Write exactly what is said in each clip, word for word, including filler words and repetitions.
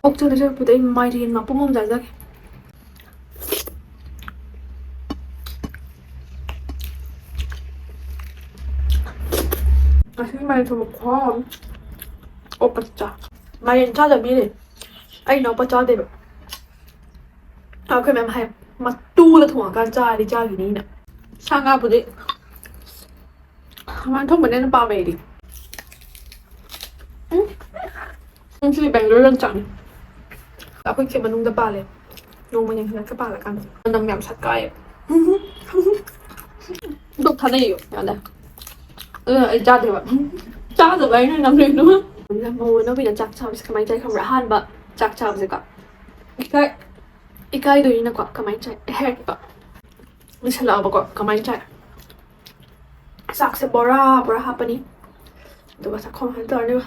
ꯑꯣꯛ ꯆꯥꯗꯣꯏ ꯁꯔꯨꯛꯄꯨꯗꯤ ꯑꯩ ꯃꯥꯏꯔꯦꯟ ꯃꯄꯨꯝ ꯑꯃ ꯆꯥꯖꯒꯦ꯫ ꯉꯁꯤ ꯃꯥꯏꯔꯦꯟ ꯊꯣꯡꯕ ꯈꯨꯍꯥꯎ ꯑꯃ꯫ ꯑꯣꯛꯀ ꯆꯥ꯫ ꯃꯥꯏꯔꯦꯟ ꯆꯥꯗꯕ ꯃꯤ ꯂꯩ꯫ ꯑꯩ ꯏꯅꯥꯎꯄꯥ ꯆꯥꯗꯦꯕ꯫ ꯑꯩꯈꯣꯏ ꯃꯌꯥꯝ ꯍꯥꯏ, "ꯃꯇꯨꯗ ꯊꯣꯡꯉꯀꯥꯟꯗ ꯆꯥꯔꯗꯤ ꯆꯥꯈꯤꯅꯤꯅ"꯫ ꯁꯥ ꯉꯥꯕꯨꯗꯤ ꯍꯪꯒꯥꯝ ꯊꯣꯡꯕꯅ ꯍꯦꯟꯅ ꯄꯥꯝꯃꯦ ꯑꯩꯗꯤ꯫ ꯎꯝ꯫ ꯉꯁꯤꯗꯤ ꯕꯦꯡꯒ꯭ꯂꯣꯔ ꯌꯥꯝ ꯆꯥꯅꯤ꯫ ꯑꯩꯈꯣꯏ ꯆꯦ ꯃꯅꯨꯡꯗ ꯄꯥꯜꯂꯦ꯫ ꯅꯣꯡꯃ ꯌꯦꯡꯍꯜꯂꯛꯀꯦ ꯄꯥꯜꯂꯀꯥꯟꯗ꯫ ꯃꯅꯝ ꯌꯥꯝ ꯁꯠꯀꯥꯏꯌꯦ꯫ ꯗꯣꯛ ꯊꯥꯗꯩꯌꯣ ꯌꯥꯗꯦ꯫ ꯑꯗꯨꯅ ꯑꯩ ꯆꯥꯗꯦꯕ꯫ ꯆꯥꯗꯕ ꯑꯩꯅ ꯅꯝꯃꯦ ꯑꯗꯨꯒ꯫ ꯃꯧ ꯑꯅꯧꯕꯤꯅ ꯆꯥꯛ ꯆꯥꯕꯁꯦ ꯀꯃꯥꯏꯅ ꯆꯥꯏ ꯈꯪꯕ꯭ꯔꯥ? ꯑꯍꯥꯟꯕ ꯆꯥꯛ ꯆꯥꯕꯁꯦꯀꯣ꯫ ꯏꯀꯥꯏ-, ꯏꯀꯥꯏꯗꯣꯏꯅꯤꯅꯀꯣ ꯀꯃꯥꯏꯅ ꯆꯥꯏ? ꯍꯦꯛꯇ꯫ ꯂꯣꯏꯁꯜꯂꯛꯑꯕꯀꯣ ꯀꯃꯥꯏꯅ ꯆꯥꯏ? ꯆꯥꯛꯁꯦ ꯕꯣꯔꯥ ꯕꯣꯔꯥ ꯍꯥꯞꯄꯅꯤ꯫ ꯑꯗꯨꯒ ꯆꯥꯛꯈꯣꯝ ꯍꯥꯏꯅ ꯇꯧꯔꯅꯦꯕ꯫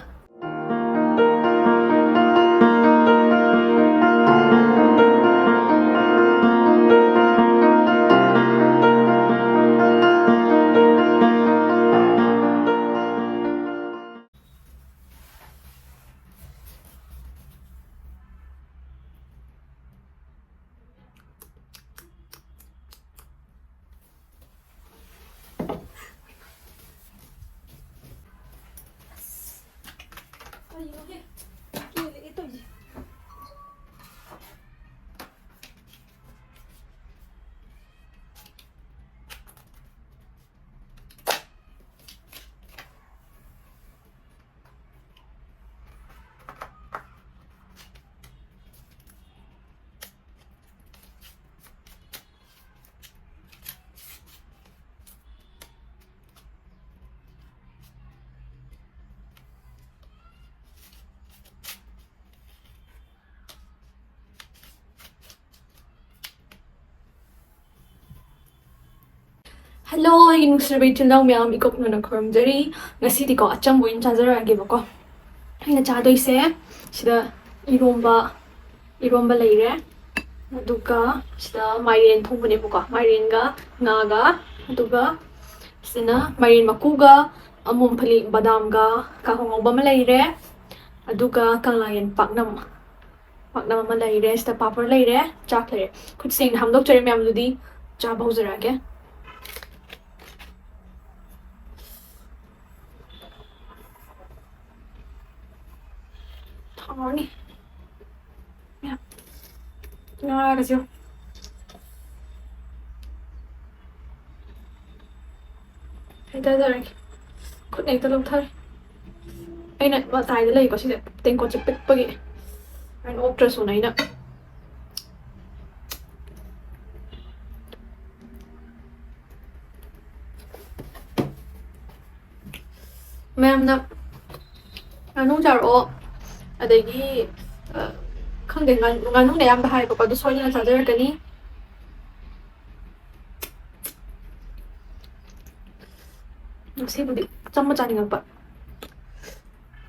ꯍꯜꯂꯣ, ꯑꯩꯒꯤ ꯅꯨꯡꯁꯤꯔꯕ ꯏꯆꯤꯜ ꯏꯅꯥꯎ ꯃꯌꯥꯝ, ꯏꯀꯣꯛꯅꯅ ꯈꯨꯔꯨꯝꯖꯔꯤ꯫ ꯉꯁꯤꯗꯤꯀꯣ ꯑꯆꯝꯕ ꯑꯣꯏꯅ ꯆꯥꯖꯔꯛꯑꯒꯦꯕꯀꯣ꯫ ꯑꯩꯅ ꯆꯥꯗꯣꯏꯁꯦ ꯁꯤꯗ ꯏꯔꯣꯝꯕ, ꯏꯔꯣꯝꯕ ꯂꯩꯔꯦ, ꯑꯗꯨꯒ ꯁꯤꯗ ꯃꯥꯏꯔꯦꯟ ꯊꯣꯡꯕꯅꯦꯕꯀꯣ, ꯃꯥꯏꯔꯦꯟꯒ ꯉꯥꯒ, ꯑꯗꯨꯒ ꯁꯤꯗꯅ ꯃꯥꯏꯔꯦꯟ ꯃꯀꯨꯒ ꯑꯃꯣꯝ ꯐꯂꯤ ꯕꯗꯥꯝꯒ ꯀꯥꯡꯍꯧ ꯉꯧꯕ ꯑꯃ ꯂꯩꯔꯦ, ꯑꯗꯨꯒ ꯀꯪꯂꯥꯌꯦꯟ ꯄꯥꯛꯅꯝ꯫ ꯄꯥꯛꯅꯝ ꯑꯃ ꯂꯩꯔꯦ, ꯁꯤꯗ ꯄꯥꯄꯔ ꯂꯩꯔꯦ, ꯆꯥꯛ ꯂꯩꯔꯦ꯫ ꯈꯨꯠ ꯁꯦꯡꯅ ꯍꯥꯝꯗꯣꯛꯆꯔꯦ ꯃꯌꯥꯝꯗꯨꯗꯤ꯫ ꯆꯥꯕ ꯍꯧꯖꯔꯛꯑꯒꯦ꯫ ꯊꯥꯎꯅꯤ꯫ ꯉꯥꯒꯁꯨ꯫ ꯍꯩꯊꯖꯔꯒꯦ꯫ ꯈꯨꯠꯅ ꯍꯦꯛꯇ ꯂꯧꯊꯔꯦ꯫ ꯑꯩꯅ ꯃꯇꯥꯏꯗ ꯂꯩꯀꯣ, ꯁꯤꯁꯦ ꯇꯦꯡꯀꯣꯠꯁꯦ ꯄꯤꯛꯄꯒꯤ꯫ ꯑꯩꯅ ꯑꯣꯛꯇ꯭ꯔꯁꯨꯅ ꯑꯩꯅ꯫ ꯃꯌꯥꯝꯅ ꯉꯥꯅꯨ ꯆꯥꯔꯛꯑꯣ, ꯑꯗꯒꯤ, ꯑ, ꯈꯪꯗꯦ, ꯉꯥ-, ꯉꯥꯅꯨꯅ ꯑꯌꯥꯝꯕ ꯍꯥꯏꯌꯦꯕꯀꯣ, ꯑꯗꯨ ꯁꯣꯏꯗꯅ ꯆꯥꯖꯔꯛꯀꯅꯤ꯫ ꯉꯁꯤꯕꯨꯗꯤ ꯑꯆꯝꯕ ꯆꯥꯅꯤꯡꯉꯛꯄ꯫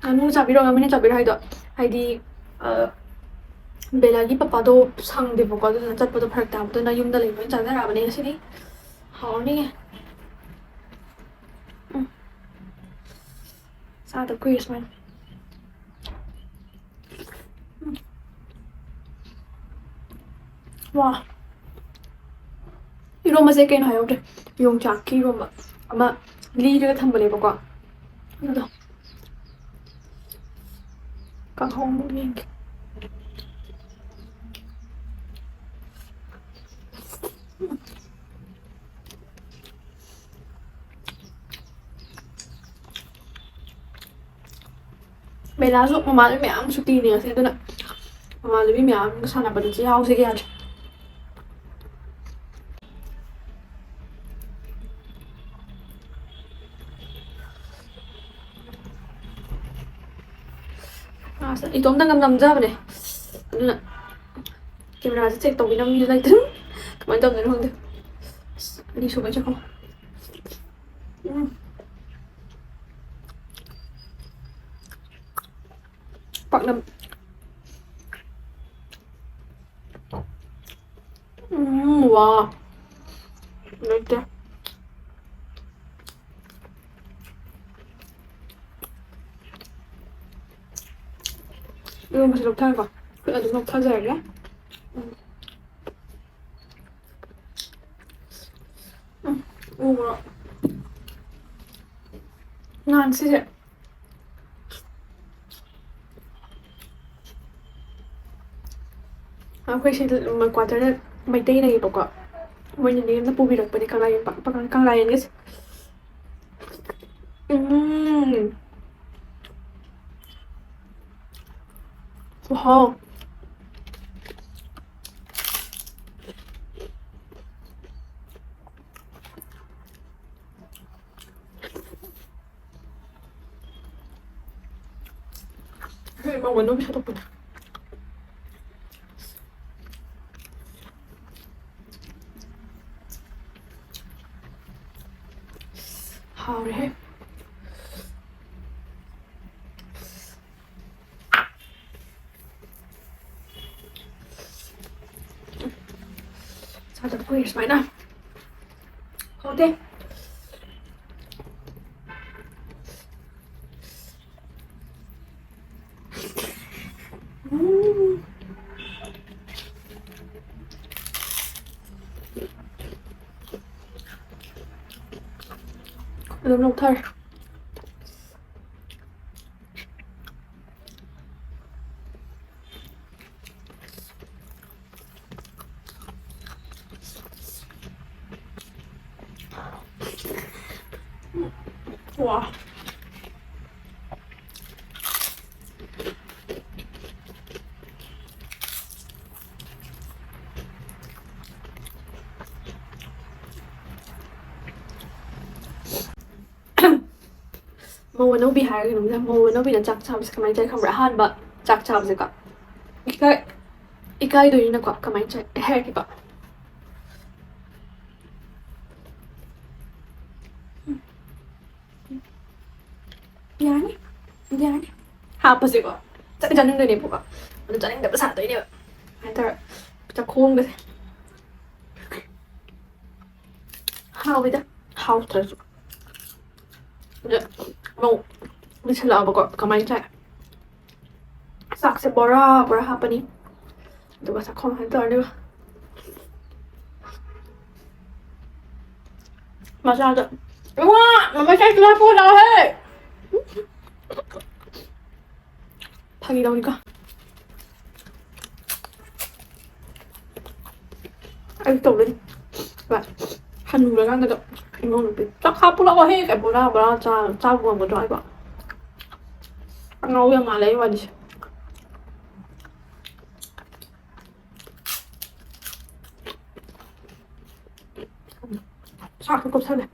ꯉꯥꯅꯨ ꯆꯥꯕꯤꯔꯣ, ꯉꯥꯅꯨ ꯆꯥꯕꯤꯔꯣ ꯍꯥꯏꯗꯣ, ꯍꯥꯏꯗꯤ, ꯑ, ꯕꯦꯂꯥꯒꯤ ꯄꯄꯥꯗꯣ ꯁꯪꯗꯦꯕꯀꯣ, ꯑꯗꯨꯗꯨꯅ ꯆꯠꯄꯗꯣ ꯐꯔꯛ ꯇꯥꯕꯗꯨꯅ ꯌꯨꯝꯗ ꯂꯩꯕ ꯑꯣꯏꯅ ꯆꯥꯖꯔꯛꯑꯕꯅꯦ ꯉꯁꯤꯗꯤ꯫ ꯍꯥꯎꯔꯅꯤꯌꯦ꯫ ꯎꯝ꯫ ꯆꯥꯗ ꯀꯨꯏꯔꯦ ꯁꯨꯃꯥꯏꯅ꯫ ꯎꯝ꯫ ꯋꯥ꯫ ꯏꯔꯣꯝꯕꯁꯦ ꯀꯩꯅꯣ ꯍꯥꯏꯍꯧꯗ꯭ꯔꯦ꯫ ꯌꯣꯡꯆꯥꯛꯀꯤ ꯏꯔꯣꯝꯕ꯫ ꯑꯃ ꯂꯤꯔꯒ ꯊꯝꯕꯅꯦꯕꯀꯣ꯫ ꯑꯗꯨꯗꯣ꯫ ꯀꯥꯡꯍꯧ ꯑꯃꯨꯛ ꯌꯦꯡꯒꯦ꯫ ꯕꯦꯂꯥꯁꯨ ꯃꯃꯥꯟꯅꯕꯤ ꯃꯌꯥꯝ ꯁꯨꯇꯤꯅꯦ ꯉꯁꯤ, ꯑꯗꯨꯅ ꯃꯃꯥꯟꯅꯕꯤ ꯃꯌꯥꯝꯒ ꯁꯥꯟꯅꯕꯗꯁꯨ ꯌꯥꯎꯁꯦꯒ ꯌꯥꯗ꯭ꯔꯦ꯫ ꯑꯁ, ꯏꯇꯣꯝꯇ ꯉꯝ ꯉꯝꯖꯕꯅꯦ꯫ ꯑꯗꯨꯅ ꯀꯦꯃꯦꯔꯥꯁꯦ ꯆꯦꯛ ꯇꯧꯕꯤꯅꯕ ꯃꯤꯁꯨ ꯂꯩꯇꯦ꯫ ꯀꯃꯥꯏꯅ ꯇꯧꯗꯣꯏꯅꯣ ꯈꯪꯗꯦ꯫ ꯑꯁ, ꯑꯅꯤꯁꯨꯕꯩ ꯆꯠꯈꯣ꯫ ꯎꯝ꯫ ꯄꯥꯛꯅꯝ꯫ ꯎꯝ, ꯋꯥ꯫ ꯂꯩꯇꯦ꯫ ꯏꯔꯣꯟꯕꯁꯤ ꯂꯧꯊꯔꯦꯀꯣ꯫ ꯈꯨꯠ ꯑꯗꯨꯝ ꯂꯧꯊꯖꯔꯒꯦ꯫ ꯎꯝ꯫ ꯎꯝ, ꯎ ꯃꯣꯔꯣꯛ꯫ ꯅꯍꯥꯟ ꯁꯤꯁꯦ ꯑꯩꯈꯣꯏ ꯁꯤ ꯀ꯭ꯋꯥꯇꯔꯗ ꯃꯩꯇꯩ ꯂꯩꯌꯦꯕꯀꯣ, ꯃꯣꯏꯅ ꯅꯦꯅꯦꯅ ꯄꯨꯕꯤꯔꯛꯄꯅꯦ ꯀꯪꯂꯥꯌꯦꯟ ꯄꯥꯛ-, ꯄꯥꯛ-, ꯀꯪꯂꯥꯌꯦꯟꯒꯁꯦ꯫ ꯎꯝ꯫ ꯈꯨꯍꯥꯎ꯫ ꯃꯧ ꯑꯅꯧꯕꯤ ꯁꯥꯗꯣꯛꯄꯗꯣ꯫ ꯍꯥꯎꯔꯦꯍꯦ꯫ ꯆꯥꯗꯕ ꯀꯨꯏꯔꯦ ꯁꯨꯃꯥꯏꯅ꯫ ꯍꯥꯎꯇꯦ꯫ ꯎꯝ꯫ ꯑꯗꯨꯝ ꯂꯧꯊꯔꯦ꯫ ꯋꯥ꯫ ꯃꯧ ꯑꯅꯧꯕꯤ ꯍꯥꯏꯔꯒ ꯀꯩꯅꯣꯝꯗ, ꯃꯧ ꯑꯅꯧꯕꯤꯅ ꯆꯥꯛ ꯆꯥꯕꯁꯦ ꯀꯃꯥꯏꯅ ꯆꯥꯏ ꯈꯪꯕ꯭ꯔꯥ? ꯑꯍꯥꯟꯕ ꯆꯥꯛ ꯆꯥꯕꯁꯦꯀꯣ, ꯏꯀꯥꯏ-, ꯏꯀꯥꯏꯗꯣꯏꯅꯤꯅꯀꯣ, ꯀꯃꯥꯏꯅ ꯆꯥꯏ ꯑꯩ ꯍꯥꯏꯔꯛꯀꯦꯀꯣ꯫ ꯌꯥꯅꯤ, ꯌꯥꯅꯤ꯫ ꯍꯥꯞꯄꯁꯦꯀꯣ꯫ ꯆꯥꯅꯤꯡ ꯆꯥꯅꯤꯡꯗꯣꯏꯅꯦꯕꯀꯣ꯫ ꯑꯗꯨ ꯆꯥꯅꯤꯡꯗꯕ ꯁꯥꯗꯣꯏꯅꯦꯕ꯫ ꯁꯨꯃꯥꯏꯅ ꯇꯧꯔ ꯆꯥꯛꯈꯣꯝꯒꯁꯦ꯫ ꯍꯥꯎꯋꯤꯗ꯫ ꯍꯥꯎꯇ꯭ꯔꯁꯨ꯫ ꯑꯗ ꯑꯃꯨꯛ ꯂꯤꯁꯜꯂꯛꯑꯕꯀꯣ꯫ ꯀꯃꯥꯏꯅ ꯆꯥꯏ? ꯆꯥꯛꯁꯦ ꯕꯣꯔꯥ ꯕꯣꯔꯥ ꯍꯥꯞꯄꯅꯤ꯫ ꯑꯗꯨꯒ ꯆꯥꯛꯈꯣꯝ ꯍꯥꯏꯅ ꯇꯧꯔꯅꯦꯕ꯫ ꯃꯆꯥꯗ, "ꯏꯃꯥ, ꯃꯃꯥ ꯆꯥꯛ ꯆꯥ ꯄꯨꯔꯛꯑꯣꯍꯦ!" ꯐꯥꯒꯤ ꯇꯧꯅꯤꯀꯣ꯫ ꯑꯩ ꯇꯧꯗꯣꯏꯅꯤ꯫ ꯍꯣꯏ꯫ ꯍꯟꯅꯨꯔꯀꯥꯟꯗꯒ ꯏꯃꯧ ꯅꯨꯄꯤ, "ꯆꯥꯛ ꯈꯥꯛ ꯄꯨꯔꯛꯑꯣꯍꯦ" ꯀꯥꯏ ꯕꯣꯔꯥ ꯕꯣꯔꯥ ꯆꯥ-, ꯆꯥꯕ ꯉꯝꯒꯗ꯭ꯔꯣ ꯍꯥꯏꯕ? ꯑꯉꯥꯎꯕ ꯌꯥꯝ ꯃꯥꯜꯂꯦ ꯑꯩ ꯋꯥꯔꯤꯁꯦ꯫ ꯆꯥꯛꯁꯨ ꯀꯨꯞꯁꯜꯂꯦ꯫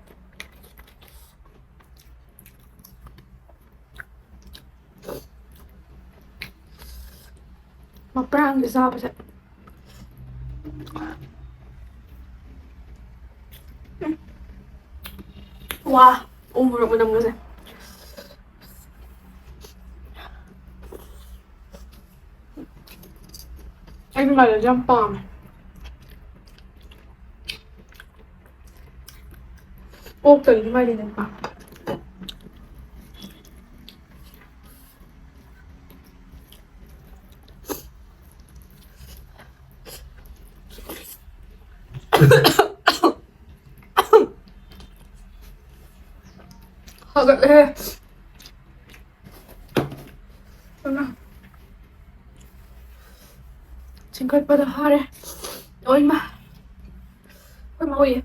ꯃꯄ꯭ꯔꯥꯡꯁꯦ ꯆꯥꯕꯁꯦ꯫ ꯎꯝ꯫ ꯋꯥ, ꯎ ꯃꯣꯔꯣꯛ ꯃꯅꯝꯒꯁꯦ꯫ ꯑꯩ ꯃꯥꯏꯔꯦꯟꯁꯦ ꯌꯥꯝ ꯄꯥꯝꯃꯦ꯫ ꯑꯣꯛꯇꯒꯤ ꯃꯥꯏꯔꯦꯟ ꯌꯥꯝ ꯄꯥꯝꯃꯦ꯫ ꯍꯧꯒꯠꯂꯦ꯫ ꯏꯃꯥ꯫ ꯆꯤꯡꯈꯠꯄꯗ ꯍꯥꯔꯦ꯫ ꯑꯣ ꯏꯃꯥ꯫ ꯑꯩꯈꯣꯏ ꯃꯥ ꯎꯏꯌꯦ꯫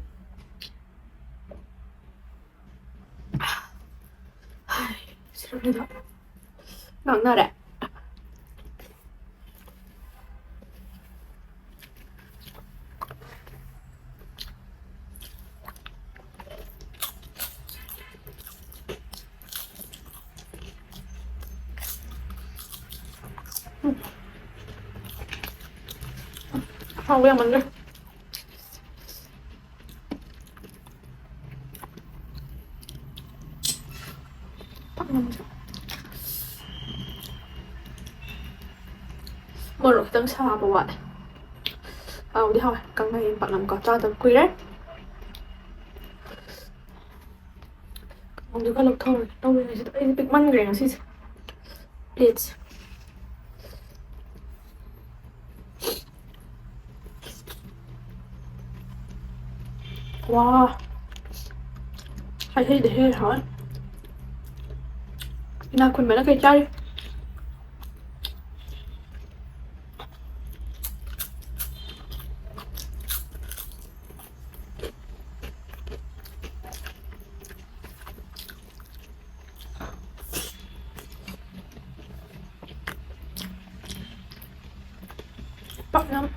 ꯍꯥꯏ, ꯁꯤꯔꯝꯗꯨꯗ ꯉꯥꯡꯅꯔꯦ꯫ ꯍꯥꯎꯕ ꯌꯥꯝꯃꯟꯈ꯭ꯔꯦ꯫ ꯄꯥꯛꯅꯝꯁꯦ ꯃꯣꯔꯣꯛ ꯈꯤꯇꯪ ꯁꯥꯕ ꯋꯥꯠꯂꯦ꯫ ꯍꯥꯎꯗꯤ ꯍꯥꯎꯋꯦ꯫ ꯀꯪꯂꯩ ꯄꯥꯛꯅꯝꯀꯣ ꯆꯥꯗꯕ ꯀꯨꯏꯔꯦ꯫ ꯀꯥꯡꯍꯧꯁꯨ ꯈꯔ ꯂꯧꯊꯧꯔꯒꯦ꯫ ꯇꯧꯔꯤꯉꯩꯁꯤꯗ ꯑꯩꯁꯦ ꯄꯤꯛꯃꯟꯈ꯭ꯔꯦ ꯉꯁꯤꯁꯦ꯫ ꯄ꯭ꯂꯦꯠꯁꯦ꯫ ꯋꯥ, ꯍꯩ ꯍꯩꯗ ꯍꯦ ꯍꯥꯎꯋꯦ꯫ ꯏꯅꯥꯛ ꯈꯨꯟꯕꯅ ꯀꯩ ꯆꯥꯔꯤ? ꯄꯥꯛꯅꯝ꯫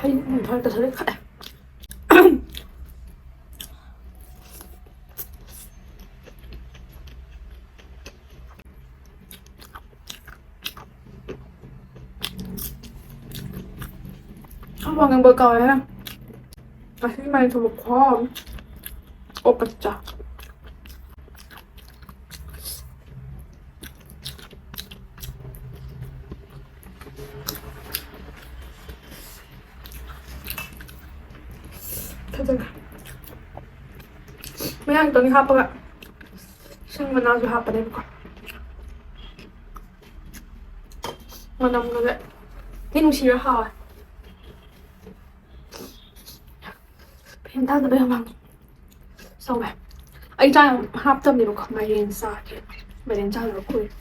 ꯍꯩ ꯃꯨꯟꯊꯔꯛꯇ ꯁꯔꯦ ꯈꯥꯛꯑꯦ꯫ ꯋꯥ ꯉꯥꯡꯕ ꯀꯥꯎꯔꯦ꯫ ꯉꯁꯤ ꯃꯥꯏ ꯊꯣꯛꯄ ꯈꯨꯍꯥꯎ ꯑꯃ꯫ ꯑꯣꯛꯀ ꯆꯥ꯫ ꯐꯖꯅ ꯃꯌꯥꯡ ꯈꯤꯇꯪ ꯍꯥꯞꯄꯒ ꯏꯁꯤꯡ ꯃꯅꯥꯁꯨ ꯍꯥꯞꯄꯅꯦꯕꯀꯣ꯫ ꯃꯅꯝꯒꯁꯦ ꯊꯤ ꯅꯨꯡꯁꯤꯔ ꯍꯥꯎꯋꯦ꯫ ꯐꯦꯟ ꯊꯥꯗꯕ ꯌꯥꯝ ꯃꯥꯡꯉꯦ꯫ ꯁꯧꯋꯦ꯫ ꯑꯩ ꯆꯥ ꯌꯥꯝ ꯍꯥꯞꯇꯕꯅꯦꯕꯀꯣ, ꯃꯥꯏꯔꯦꯟ ꯆꯥꯒꯦ꯫ ꯃꯥꯏꯔꯦꯟ ꯆꯥꯗꯕ ꯀꯨꯏꯔꯦ꯫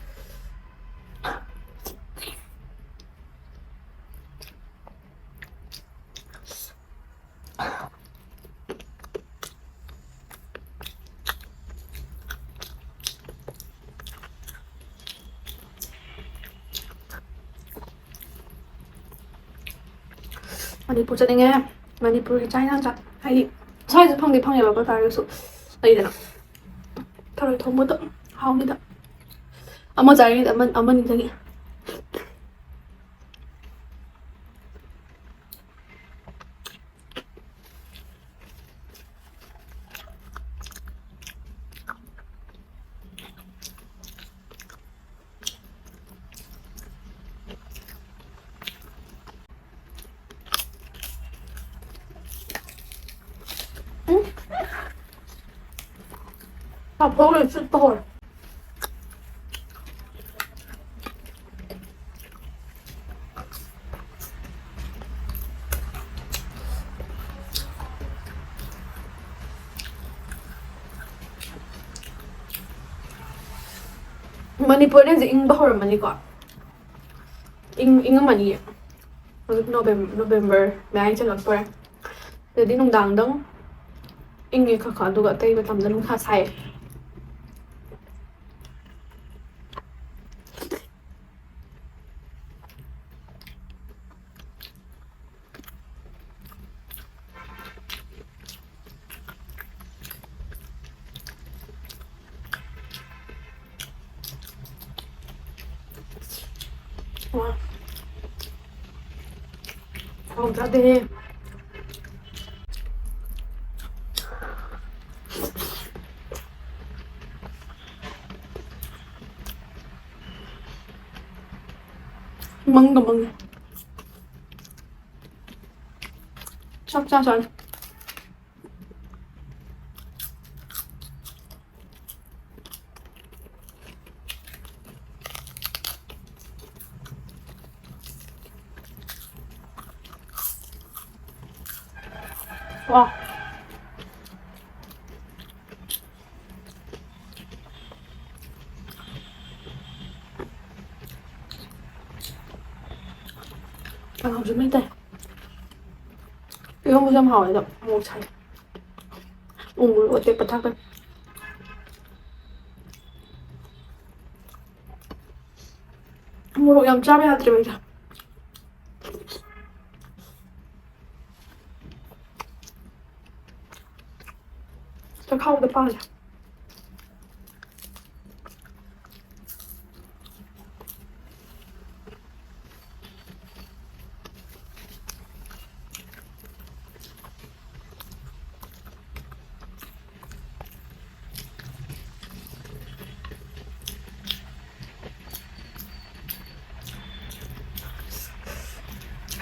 ꯃꯅꯤꯄꯨꯔ ꯆꯠꯅꯤꯡꯉꯦ꯫ ꯃꯅꯤꯄꯨꯔꯒꯤ ꯆꯥꯛ ꯏꯟꯁꯥꯡ ꯆꯥ-, ꯍꯥꯏꯗꯤ ꯁ꯭ꯋꯥꯏꯗꯁꯨ ꯐꯪꯗꯤ ꯐꯪꯉꯦꯕꯀꯣ, ꯇꯥꯔꯒꯁꯨ ꯂꯩꯗꯅ꯫ ꯊꯔꯣꯏ ꯊꯣꯡꯕꯗꯣ ꯍꯥꯎꯅꯤꯗ꯫ ꯑꯃ ꯆꯥꯔꯤꯉꯩꯗ ꯑꯃ, ꯑꯃ ꯅꯤꯡꯁꯤꯡꯉꯤ꯫ ꯄꯥꯐꯣꯔ ꯂꯣꯏ ꯆꯨꯞꯄ ꯍꯧꯔꯦ꯫ ꯃꯅꯤꯄꯨꯔꯗ ꯍꯧꯖꯤꯛ ꯏꯪꯕ ꯍꯧꯔꯝꯃꯅꯤꯀꯣ? ꯏꯪ-, ꯏꯪꯉꯝꯃꯅꯤꯌꯦ꯫ ꯍꯧꯖꯤꯛ ꯅꯣꯕꯦꯝ-, ꯅꯣꯕꯦꯝꯕꯔ ꯃꯌꯥꯏ ꯆꯜꯂꯛꯇꯣꯔꯦ꯫ ꯁꯤꯗꯗꯤ ꯅꯨꯡꯗꯥꯡꯗꯪ ꯏꯪꯉꯦ ꯈꯔ ꯈꯔ, ꯑꯗꯨꯒ ꯑꯇꯩ ꯃꯇꯝꯗ ꯅꯨꯡꯁꯥ ꯁꯥꯏꯌꯦ꯫ ꯋꯥ꯫ ꯍꯥꯎꯖꯥꯗꯦꯍꯦ꯫ ꯃꯪꯒ ꯃꯪꯉꯦ꯫ ꯆꯥꯛ ꯆꯥ ꯆꯥꯅꯤ꯫ ꯋꯥ꯫ ꯀꯥꯡꯍꯧꯁꯨ ꯃꯩ ꯇꯥꯏ꯫ ꯏꯔꯣꯝꯕꯁꯨ ꯌꯥꯝ ꯍꯥꯎꯋꯦ ꯑꯗꯣ, ꯃꯣꯔꯣꯛ ꯁꯥꯏ꯫ ꯎ ꯃꯣꯔꯣꯛ ꯑꯇꯦꯛꯄ ꯊꯥꯛꯄꯩ꯫ ꯃꯣꯔꯣꯛ ꯌꯥꯝ ꯆꯥꯕ ꯌꯥꯗ꯭ꯔꯦꯕ ꯑꯩꯁꯦ꯫ ꯆꯈꯥꯎꯗ ꯄꯥꯜꯂꯦ꯫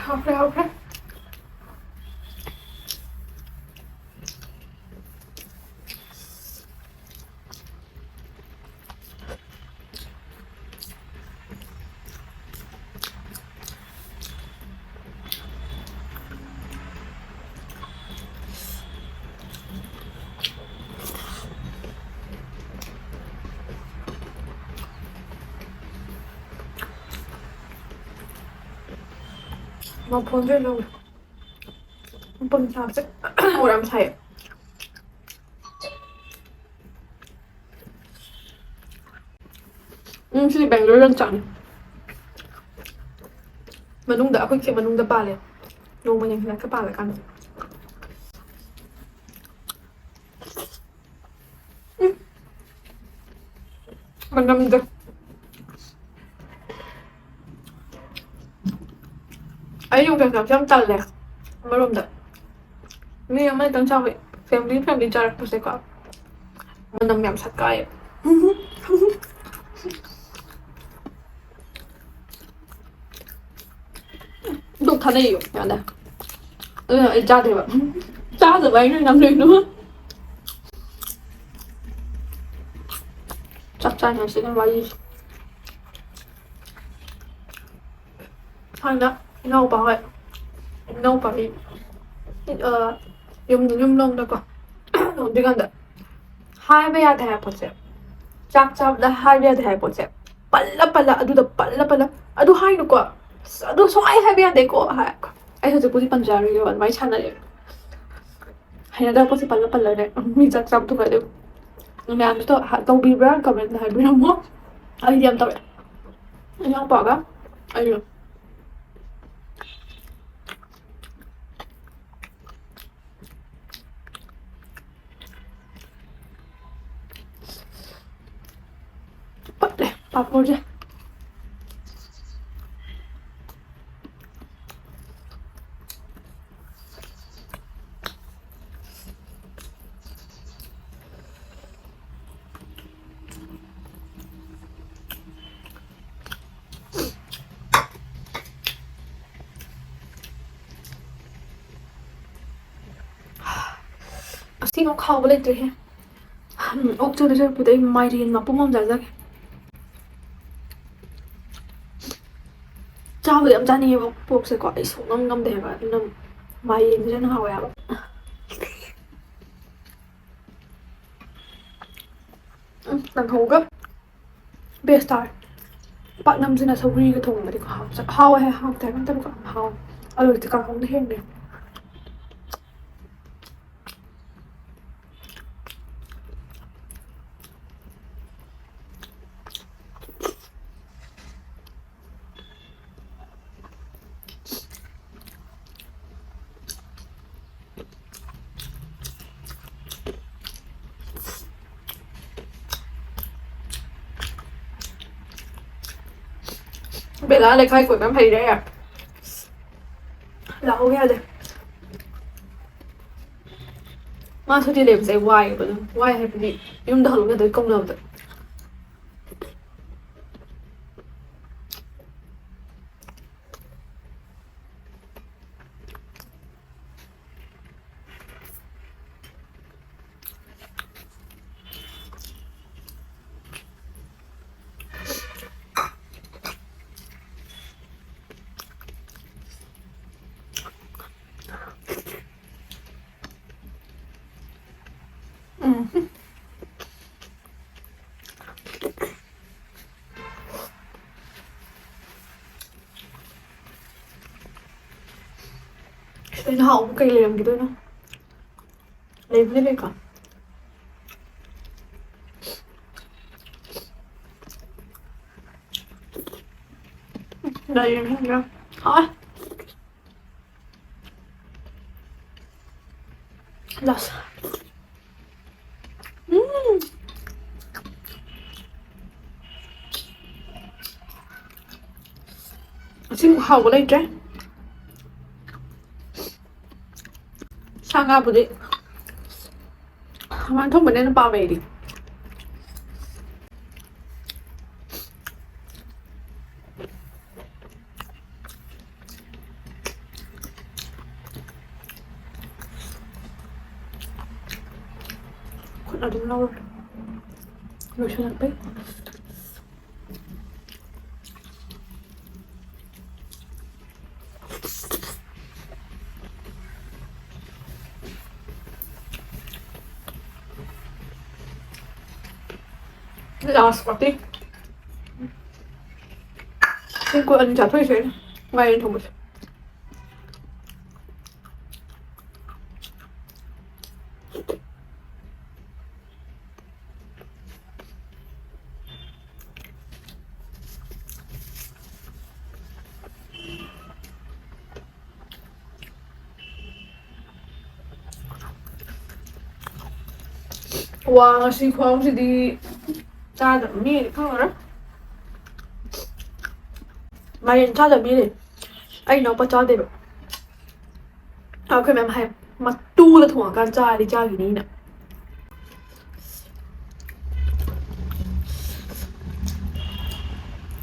ꯍꯥꯎꯈ꯭ꯔꯦ, ꯍꯥꯎꯈ꯭ꯔꯦ꯫ ꯃꯐꯣꯟꯁꯨ ꯂꯧꯔꯦ꯫ ꯃꯐꯣꯟ ꯆꯥꯕꯁꯦ ꯃꯣꯔꯣꯛ ꯌꯥꯝ ꯁꯥꯏꯌꯦ꯫ ꯎꯝ, ꯁꯤꯗꯤ ꯕꯦꯡꯒ꯭ꯂꯣꯔ ꯌꯣꯡꯆꯥꯛꯅꯤ꯫ ꯃꯅꯨꯡꯗ, ꯑꯩꯈꯣꯏ ꯆꯦ ꯃꯅꯨꯡꯗ ꯄꯥꯜꯂꯦ꯫ ꯅꯣꯡꯃ ꯌꯦꯡꯍꯜꯂꯛꯀꯦ ꯄꯥꯜꯂꯀꯥꯟꯗ꯫ ꯎꯝ꯫ ꯃꯅꯝꯗꯣ꯫ ꯑꯩ ꯌꯣꯡꯆꯥꯛ ꯆꯥꯕꯁꯦ ꯌꯥꯝ ꯇꯜꯂꯦ ꯑꯃꯔꯣꯝꯗ꯫ ꯃꯤ ꯑꯃꯅꯤꯇꯪ ꯆꯥꯕ, ꯐꯦꯃꯤꯂꯤ, ꯐꯦꯃꯤꯂꯤ ꯆꯥꯔꯛꯄꯁꯦꯀꯣ, ꯃꯅꯝ ꯌꯥꯝ ꯁꯠꯀꯥꯏꯌꯦ꯫ ꯑꯗꯨꯝ ꯊꯥꯅꯩꯌꯣ, ꯌꯥꯅꯤ꯫ ꯑꯗꯨꯅ ꯑꯩ ꯆꯥꯗꯦꯕ꯫ ꯆꯥꯗꯕ ꯍꯥꯏꯅ ꯅꯝ ꯂꯩꯅꯨ꯫ ꯆꯥꯛ ꯆꯥꯅꯤꯡꯉꯥꯏꯁꯤꯅ ꯋꯥꯔꯤꯁꯦ꯫ ꯍꯟꯗꯛ ꯏꯅꯥꯎꯄꯥ ꯍꯣꯏ, ꯏꯅꯥꯎꯄꯥꯒꯤ, ꯑ, ꯌꯨꯝ, ꯌꯨꯝ ꯂꯣꯝꯗꯀꯣ, ꯍꯧꯖꯤꯛꯀꯥꯟꯗ ꯍꯥꯏꯕ ꯌꯥꯗꯦ ꯍꯥꯏꯕ ꯄꯣꯠꯁꯦ, ꯆꯥꯛ ꯆꯥꯕꯗ ꯍꯥꯏꯕ ꯌꯥꯗꯦ ꯍꯥꯏꯕ ꯄꯣꯠꯁꯦ ꯄꯜꯂ ꯄꯜꯂ, ꯑꯗꯨꯗ ꯄꯜꯂ ꯄꯜꯂ, "ꯑꯗꯨ ꯍꯥꯏꯅꯨꯀꯣ, ꯑꯁ, ꯑꯗꯨ ꯁꯨꯡꯍꯥꯏ ꯍꯥꯏꯕ ꯌꯥꯗꯦꯀꯣ" ꯍꯥꯏ꯫ ꯑꯩ ꯍꯧꯖꯤꯛꯄꯨꯗꯤ ꯄꯟꯖꯔꯣꯏꯒꯦꯕ, ꯑꯗꯨꯃꯥꯏꯅ ꯁꯥꯟꯅꯔꯦꯕ꯫ ꯍꯩꯅꯗꯕ ꯄꯣꯠꯁꯦ ꯄꯜꯂ ꯄꯜꯂ ꯂꯩꯔꯦ꯫ ꯃꯤ ꯆꯥꯛ ꯆꯥꯕ ꯊꯣꯛꯑꯦ ꯑꯗꯨ ꯃꯌꯥꯝꯁꯨ ꯇꯧ-, ꯍꯥ-, ꯇꯧꯕꯤꯕ꯭ꯔꯥ? ꯀꯃꯦꯟꯇ ꯍꯥꯏꯕꯤꯔꯝꯃꯣ꯫ ꯑꯩꯗꯤ ꯌꯥꯝ ꯇꯧꯔꯦ꯫ ꯏꯅꯥꯎꯄꯥꯒ ꯑꯩꯒ꯫ ꯄꯠꯂꯦ ꯄꯥꯐꯣꯔꯁꯦ꯫ ꯑꯁꯤꯃꯨꯛ ꯍꯥꯎꯕ ꯂꯩꯇ꯭ꯔꯦꯍꯦ꯫ ꯎꯝ, ꯑꯣꯛ ꯆꯥꯗꯣꯏ ꯁꯔꯨꯛꯄꯨꯗꯤ ꯑꯩ ꯃꯥꯏꯔꯦꯟ ꯃꯄꯨꯝ ꯑꯃ ꯆꯥꯖꯒꯦ꯫ ꯆꯥꯕꯗꯤ ꯌꯥꯝ ꯆꯥꯅꯤꯡꯉꯦꯕ ꯄꯣꯛꯁꯦꯀꯣ, ꯑꯩ ꯁꯨꯡꯉꯝ ꯉꯝꯗꯦ ꯍꯥꯏꯕ, ꯑꯗꯨꯅ ꯃꯥꯏꯔꯦꯟꯁꯤꯅ ꯍꯦꯟꯅ ꯍꯥꯎꯋꯦ ꯍꯥꯏꯕ꯫ ꯎꯝ, ꯀꯥꯡꯍꯧꯒ ꯕꯦꯁ ꯇꯥꯔꯦ꯫ ꯄꯥꯛꯅꯝꯁꯤꯅ ꯁꯧꯒ꯭ꯔꯤꯒ ꯊꯣꯡꯕꯗꯤ ꯈꯨꯍꯥꯎ ꯑꯃ꯫ ꯍꯥꯎꯋꯦ ꯍꯥꯏ, ꯍꯥꯎꯇꯦ ꯍꯥꯏꯕ ꯅꯠꯇꯕꯀꯣ, ꯍꯥꯎꯋꯦ꯫ ꯑꯂꯨꯗꯤ ꯀꯥꯡꯍꯧꯅ ꯍꯦꯟꯅ꯫ ꯕꯦꯂꯥ ꯂꯩꯈꯥꯏ ꯀꯣꯏꯕ ꯌꯥꯝ ꯍꯩꯔꯦ꯫ ꯂꯥꯛꯍꯧ ꯌꯥꯗꯦ꯫ ꯃꯥ ꯁꯨꯇꯤ ꯂꯩꯕꯁꯦ ꯑꯩ ꯋꯥꯏꯌꯦꯕ ꯑꯗꯨꯝ꯫ ꯋꯥꯏ ꯍꯥꯏꯕꯗꯤ ꯌꯨꯝꯗ ꯍꯜꯂꯛꯅꯗꯣꯏ ꯀꯧꯅꯕꯗ꯫ ꯎꯝ꯫ ꯁꯤꯗꯩꯅ ꯍꯥꯎꯕ ꯀꯩ ꯂꯩꯔꯝꯈꯤꯗꯣꯏꯅꯣ? ꯂꯩꯕꯨꯗꯤ ꯂꯩꯀꯣ꯫ ꯂꯩꯔꯦ, ꯈꯪꯗ꯭ꯔꯦ꯫ ꯍꯥꯎꯋꯦ꯫ ꯂꯥꯁ-, ꯎꯝ꯫ ꯑꯁꯤꯃꯨꯛ ꯍꯥꯎꯕ ꯂꯩꯇ꯭ꯔꯦ꯫ ꯁꯥ ꯉꯥꯕꯨꯗꯤ ꯍꯪꯒꯥꯝ ꯊꯣꯡꯕꯅ ꯍꯦꯟꯅ ꯄꯥꯝꯃꯦ ꯑꯩꯗꯤ꯫ ꯈꯨꯠꯅ ꯑꯗꯨꯝ ꯂꯧꯔꯦ꯫ ꯂꯣꯏꯁꯤꯜꯂꯛꯄꯩ꯫ Last party. ꯇꯦꯡꯀꯣꯠ ꯑꯅꯤ ꯆꯥꯊꯣꯛꯏꯁꯦ ꯑꯩꯅ꯫ ꯃꯥꯏꯔꯦꯟ ꯊꯣꯡꯕꯁꯦ꯫ ꯋꯥ, ꯉꯁꯤ ꯈ꯭ꯋꯥꯡꯁꯤꯗꯤ ꯆꯥꯗꯕ ꯃꯤꯗꯤ ꯈꯪꯉꯔꯣꯏ꯫ ꯃꯥꯏꯔꯦꯟ ꯆꯥꯗꯕ ꯃꯤ ꯂꯩ꯫ ꯑꯩ ꯏꯅꯥꯎꯄꯥ ꯆꯥꯗꯦꯕ꯫ ꯑꯩꯈꯣꯏ ꯃꯌꯥꯝ ꯍꯥꯏ, "ꯃꯇꯨꯗ ꯊꯣꯡꯉꯀꯥꯟꯗ ꯆꯥꯔꯗꯤ ꯆꯥꯈꯤꯅꯤꯅ"꯫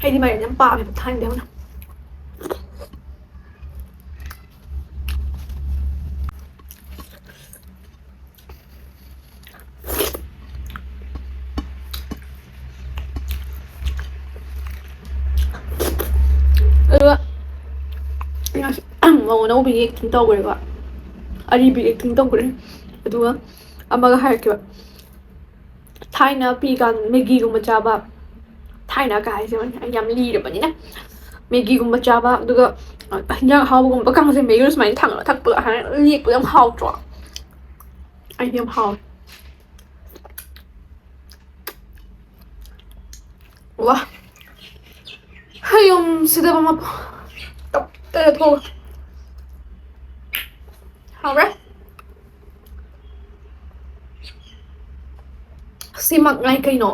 ꯑꯩꯗꯤ ꯃꯥꯏꯔꯦꯟ ꯌꯥꯝ ꯄꯥꯝꯃꯦꯕ ꯊꯥꯏꯅꯗꯩ ꯍꯧꯅ꯫ ꯑꯗꯨꯒ ꯉꯁꯤ ꯃꯧ ꯑꯅꯧꯕꯤꯒꯤ acting ꯇꯧꯈ꯭ꯔꯦꯀꯣ, ꯑꯔꯤꯕꯤ acting ꯇꯧꯈ꯭ꯔꯦ꯫ ꯑꯗꯨꯒ ꯑꯃꯒ ꯍꯥꯏꯔꯛꯀꯦꯕ, ꯊꯥꯏꯅ ꯄꯤꯀꯥꯟ ꯃꯦꯒꯤꯒꯨꯝꯕ ꯆꯥꯕ, ꯊꯥꯏꯅ ꯀꯥꯏ ꯍꯥꯏꯁꯦ ꯑꯩ ꯌꯥꯝ ꯂꯤꯔꯕꯅꯤꯅ, ꯃꯦꯒꯤꯒꯨꯝꯕ ꯆꯥꯕ, ꯑꯗꯨꯒ ꯍꯤꯟꯖꯥꯡ ꯑꯍꯥꯎꯕꯒꯨꯝꯕ ꯀꯥꯡꯖꯩ ꯃꯍꯤꯒ ꯁꯨꯃꯥꯏꯅ ꯊꯥꯡꯒꯠꯂ ꯊꯛꯄꯗꯣ ꯍꯥꯏꯅ ꯂꯦꯛꯄꯗꯣ ꯌꯥꯝ ꯍꯥꯎꯇ꯭ꯔꯣ? ꯑꯩꯗꯤ ꯌꯥꯝ ꯍꯥꯎꯋꯦ꯫ ꯋꯥ, ꯍꯌꯨꯝ ꯁꯤꯗꯕ ꯃꯐꯝ ꯇꯞꯇꯅ ꯊꯣꯛꯑꯒ ꯍꯥꯎꯔꯦ꯫ ꯁꯤꯃꯛ ꯉꯥꯏ ꯀꯩꯅꯣ꯫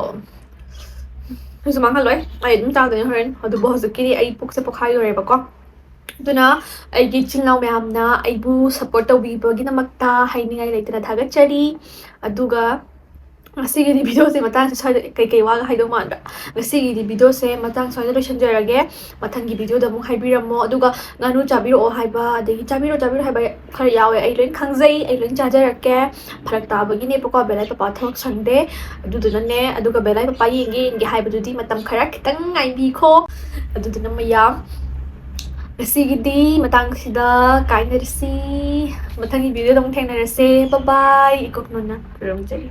ꯀꯩꯁꯨ ꯃꯥꯡꯍꯜꯂꯣꯏ, ꯑꯩ ꯑꯗꯨꯝ ꯆꯥꯗꯣꯏꯅꯦ ꯍꯣꯔꯦꯟ꯫ ꯑꯗꯨꯕꯨ ꯍꯧꯖꯤꯛꯀꯤꯗꯤ ꯑꯩ ꯄꯨꯛꯁꯦ ꯄꯣꯛꯈꯥꯏꯗꯣꯔꯦꯕꯀꯣ꯫ ꯑꯗꯨꯅ ꯑꯩꯒꯤ ꯏꯆꯤꯜ ꯏꯅꯥꯎ ꯃꯌꯥꯝꯅ ꯑꯩꯕꯨ support ꯇꯧꯕꯤꯕꯒꯤꯗꯃꯛꯇ ꯍꯥꯏꯅꯤꯡꯉꯥꯏ ꯂꯩꯇꯅ ꯊꯥꯒꯠꯆꯔꯤ꯫ ꯑꯗꯨꯒ ꯉꯁꯤꯒꯤꯗꯤ videoꯁꯦ ꯃꯇꯥꯡꯁꯦ ꯁ꯭ꯋꯥꯏꯗ, ꯀꯩꯀꯩ ꯋꯥꯒ ꯍꯥꯏꯗꯧ ꯃꯥꯟꯕ꯭ꯔꯥ? ꯉꯁꯤꯒꯤꯗꯤ videoꯁꯦ ꯃꯇꯥꯡ ꯁ꯭ꯋꯥꯏꯗ ꯂꯣꯏꯁꯤꯟꯖꯔꯒꯦ꯫ ꯃꯊꯪꯒꯤ videoꯗ ꯑꯃꯨꯛ ꯍꯥꯏꯕꯤꯔꯝꯃꯣ꯫ ꯑꯗꯨꯒ ꯉꯥꯅꯨ ꯆꯥꯕꯤꯔꯛꯑꯣ ꯍꯥꯏꯕ, ꯑꯗꯒꯤ ꯆꯥꯕꯤꯔꯣ ꯆꯥꯕꯤꯔꯣ ꯍꯥꯏꯕ ꯈꯔ ꯌꯥꯎꯋꯦ꯫ ꯑꯩ ꯂꯣꯏ ꯈꯪꯖꯩ, ꯑꯩ ꯂꯣꯏ ꯆꯥꯖꯔꯛꯀꯦ꯫ ꯐꯔꯛ ꯇꯥꯕꯒꯤꯅꯦꯕꯀꯣ, ꯕꯦꯂꯥꯏ ꯄꯄꯥ ꯊꯕꯛ ꯁꯪꯗꯦ꯫ ꯑꯗꯨꯗꯨꯅꯅꯦ, ꯑꯗꯨꯒ ꯕꯦꯂꯥꯏ ꯄꯄꯥ ꯌꯦꯡꯒꯦ ꯌꯦꯡꯒꯦ ꯍꯥꯏꯕꯗꯨꯗꯤ ꯃꯇꯝ ꯈꯔ ꯈꯤꯇꯪ ꯉꯥꯏꯕꯤꯈꯣ꯫ ꯑꯗꯨꯗꯨꯅ ꯃꯌꯥꯝ, ꯉꯁꯤꯒꯤꯗꯤ ꯃꯇꯥꯡꯁꯤꯗ ꯀꯥꯏꯅꯔꯁꯤ꯫ ꯃꯊꯪꯒꯤ videoꯗ ꯑꯃꯨꯛ ꯊꯦꯡꯅꯔꯁꯦ꯫ Bye bye꯫ ꯏꯀꯣꯛ ꯅꯣꯟꯅ ꯈꯨꯔꯨꯝꯖꯔꯤ꯫